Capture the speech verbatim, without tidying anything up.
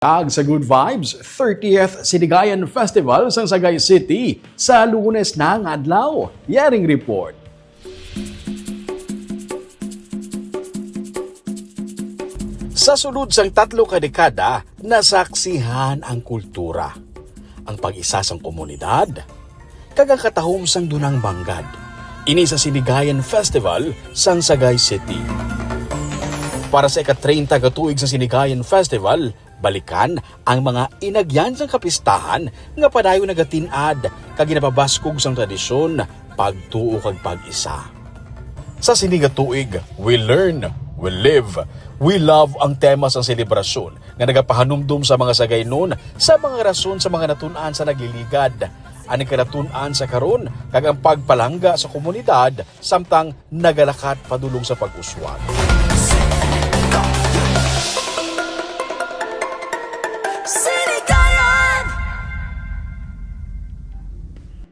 Kag sa Good Vibes, thirtieth Sinigayan Festival sang Sagay City sa Lunes na nga adlaw. Yaring report. Sa sulod sang tatlo ka dekada, nasaksihan ang kultura, ang pag-isa sang komunidad, kag ang katahom sang dunang manggad. Ini sa Sinigayan Festival sang Sagay City. Para sa ika-treinta ka tuig sa Sinigayan Festival, balikan ang mga inagyan sang kapistahan nga padayon nagatin-ad kag ginapabaskog sang tradisyon, pagtuo kag pag-isa. Sa sini nga tuig, We Learn, We Live, We Love ang tema sang selebrasyon nga nagapahanumdom sa mga Sagaynon sa mga rason sa mga natun-an sa nagliligad, ang nagkaratun-an sa karon, kag ang pagpalangga sa komunidad samtang nagalakat padulong sa pag-uswag.